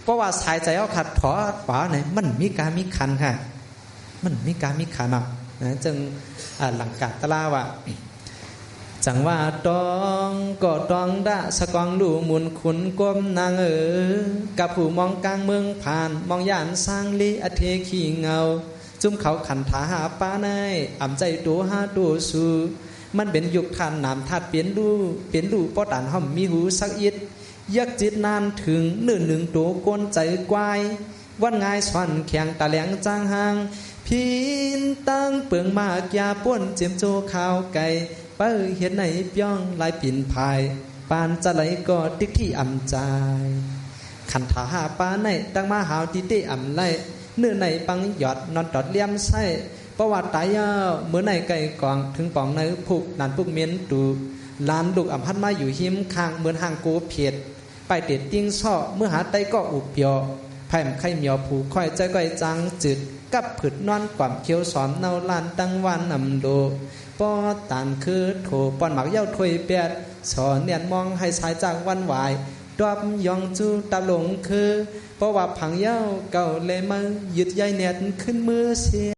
ເພາະວ່າສາຍໃຈເຮົາຂາດຖອດປານໃດ ມັນມີກາມີຂັນຄ່ະ ມັນມີກາມີຂັນເນາະ. ເອີ ຈຶ່ງ ອາ ລັງກາຕະລາວ່າ ຈັ່ງວ່າຕ້ອງກໍຕ້ອງດະ ສະກອງລູໝູນຂຸນກົມນາງເອີ ກັບຜູ້ມອງກາງເມືອງຜ່ານ ມອງຢ້ານສ້າງລີ ອະເທຂີ້ເຫງົາ ຈຸມເຂົາຂັນຖາຫ້າປາໃນ ອຳໃຈໂຕຫາໂຕສູ່ ມັນເປັນຍຸກທາດໜາມທາດເປັນລູ ເປັນລູບໍ່ຕານຫ້ອມມີຫູສັກອິດ ຢາກຈິດນານເຖິງ ເນື້ອໜຶ່ງໂຕກົນໃຈກວາຍ ວັນງາຍຊ້ອນແຂງຕາແຫຼງຈາງຫ່າງ ພີນຕັ້ງເປິງມາກຢາປົນ ເຈັມໂຈຂາວໄກ່ ໄປເຮັດໃນປ່ຽງລາຍປິ່ນພາຍ ປານຈະໄຫຼກໍຕິກທີ່ອຳຈາຍ ຂັນຖາຫ້າປາໃນ ຕັ້ງມາຫາວຕິເຕອຳໄລ ເນື້ອໃນປັງຢອດ ນອນຕອດລຽມໃສ ເພາະວ່າຕາຍຍາວ ເມື່ອໃນໄກ່ກອງ ເຖິງປ່ອງໃນພຸກ ນານປຸກເໝັນຕູ ຫຼານລູກອຳພັນມາຢູ່ຮິມຂ້າງ ເໝືອນຮ່າງໂກເພັດ ປ້າຍເຕັດຕິ່ງຊໍ້ ເມື່ອຫາໄຕກໍອຸບປຽວ ໃຜມໄຂ່ໝຽວຜູກຂ້ອຍ ໃຈກ້ອຍຈາງຈືດ ກັບຜືດນອນກວາມຂຽວສອມ ເນົ່າລ້ານຕັ້ງວານນຳໂລ ປໍຕານຄືໂຖ ປ້ອນໝາກເຍົາຖ້ວຍແປດ ສໍແໜ້ນມອງໃຫ້ສາຍຈາກວັນຫວາຍ ດອບຢອງຈູຕາຫຼົງຄື ເພາະວ່າຜັງເຍົາເກົ່າແລໃໝ່ ຍຶດໃຫຍ່ແໜ້ນຂຶ້ນມືເສຍ